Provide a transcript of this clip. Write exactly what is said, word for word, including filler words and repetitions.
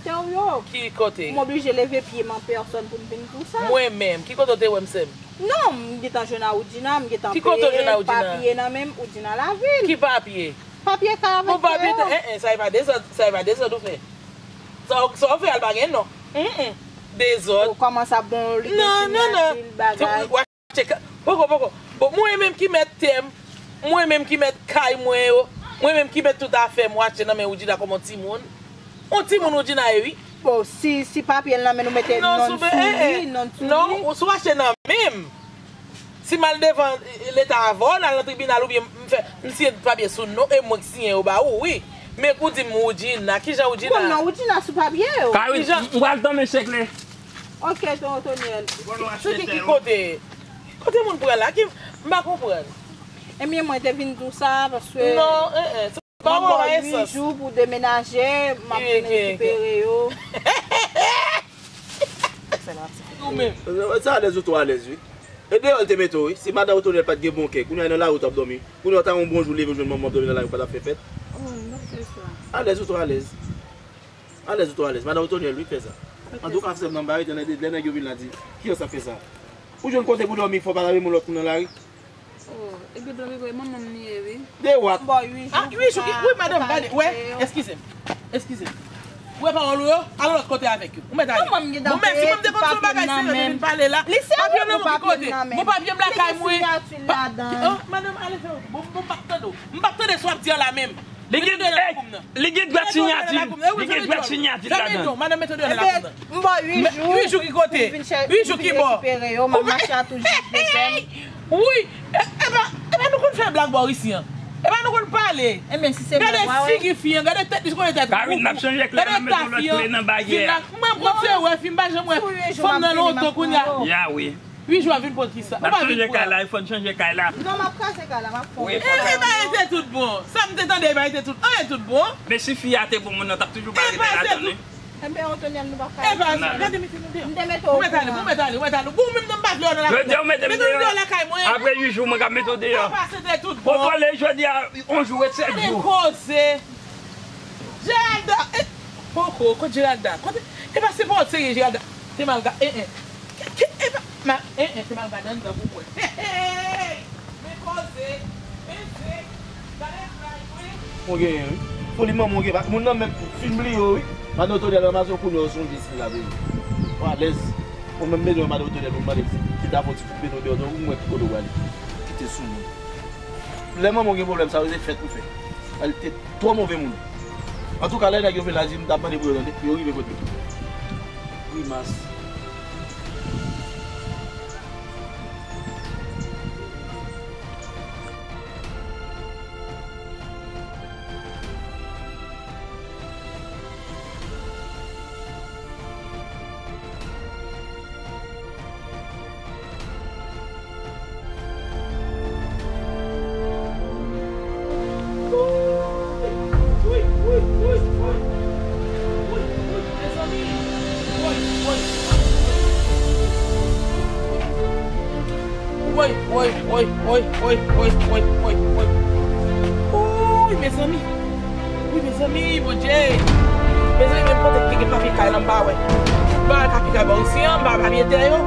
Tè w yo. Ki kote? M oblije leve pye m an pèsòn pou m vin di w sa. Mwen menm, ki kote w te wè m, sè m? Non, m gentan jwenn a Woudjina, m gentan peye papye nan men m, Woudjina Lavil. Ki papye? Papye kay avèk tè yo. Bon, papye tè, en, en, sa e pa dezòd, sa e pa dezòd ou fè. Sa w, sa w fè a l pa gen non. En, en. Dezòd. Ou kòmanse ap bon, li gen sinyati l, bagay. Poko, poko. Bon, mwen menm ki mèt tè m, mwen menm ki mèt kay mwen yo, mwen menm ki mèt tout afè m, w achte nan men Woudjina kòm yon timoun. Yon timoun Woudjina ye, wi. Bon, si, si papye l nan men nou mete non sou li, non sou li. Non, si w achte nan men m, si m al devan, eh, leta avè w, n al nan tribinal oubyen m fè, m siyen papye sou non, e mwen k siyen yo ba ou, wi. Men k ou di m Woudjina, kijan Woudjina? Bon, non, Woudjina sou papye yo. Karine, m pral tanmen chèk la. Ok, ton Otonyèl. Sou ki, ki kote? Kote moun pran la? Ki, m pa konprann. Ebyen, mwen te vin di w sa, paske non, eh, eh, se pa mwen ba esans. Mwen ba w uit jou pou demenaje, m ap vin rekipere yo. Ou menm. Sa alèz ou twò alèz, wi. E deyò l te mete w, wi. Si madanm Otonyèl pa t gen bon kè, kounye a nan lari w t ap dòmi. Kounye a w ta yon bon jou leve w jwenn manman w ap dòmi nan lari, w pa t ap fè fèt. Oh, m pa fè sa. Alèz ou twò alèz. Alèz ou twò alèz. Madanm Otonyèl, wi, k fè sa. Antouka, sè m nan, m pa rete nan de lè nèg yo vin la di, kiyès ap fè sa? Ou jwenn kote pou dòmi, fò w pa lave moun lòt moun nan lari. Oh, epi dòmi vre, manman m li ye, wi. De wak. M ba w uit jou. Ah, uit jou, wi, madanm, gade, wè, eskize m, eskize m. Wè pawòl ou yo, al lòt kote avèk yo. Ou mèt ale. Manman m gentan peye pou papye m nan men m. Li serye pou papye m nan men m. Bon, papye m lakay mwen. Li gen siyati l ladan l. Oh, madanm, ale fè w. Bon, bon, m p ap tande w. M p ap tande sa w ap di a la menm. Li gen, li gen dwèt sinyati l. Li gen dwèt sinyati l ladan l. Madanm, mete w deyò nan lakou nan. M ba w uit jou. Uit jou ki kote? Uit jou ki bò? Wi. E, e pa, e pa nou konn fè blag bò isi an. E pa nou konn pale. Ebyen, si se blag, gade figi fi an, gade tèt li, se konn tèt. Karine, n ap chanje klè nan, mete w lòt klè nan bagay a. Mwen konn se wè fi, m pa janm wè fanm nan lontan kounye a. Ya wi. Uit jou ap vin pran kisa? Ou pa vin pran. N ap chanje kay la, fò n chanje kay la. Non, m ap kraze kay la, m ap fè yon. E, e pa rete tout bon. Sa m te tande, e pa rete tout, anyen tout bon. Men si fi a te bon moun nan, t ap toujou ba rete ladan l, wi. Enben, Otonyèl, nou p ap ka rete. E pa sa, gade mete nou deyò. M te mete w okouran. Ou mèt ale, ou mèt ale, ou mèt ale. Bon, ou menm nan m pa vle w nan lakay mwen. Jodi a, ou mete m deyò. Mete nou deyò lakay mwen. Apre uit jou, mwen k ap mete w deyò. Apa se te tout bon. Kontwole jodi a, yon jou, ret sèt jou. Gade koze. Geralda, e, poko, kot Geralda? Kot, e pa se pa w serye, Geralda. Te mal ga, e, e. Ke, ke, e pa, ma, e, e, te mal gade anndan pou w wè. Hey, hey, hey. Men koze, men se, gade kay mwen. Ou genyen, wi. Foli manman w gen, pa, moun nan menm fin bliye w, wi. Madan Otonyèl ranmase w kounye a, w sonje si l la vini. Ou alèz. Ou menm bezwen madan Otonyèl pou mande ki ta fè yon ti kout beto deyò, donk ou mwen ki kote w prale. Kite sou moun. Lè manman w gen pwoblèm, sa yo se fèt pou fè. Al te Twò move moun. Antouka, lè nèg yo vin la di m t ap mande pou yo tande, yo rive kote m. Grimas. Woy, woy, woy. Woy, mezanmi. Wi, mezanmi, Bondye. Mezanmi, menm kote ki gen papye kay la, m pa wè. M pa wè papye kay bò isi an, m pa wè papye tè yo.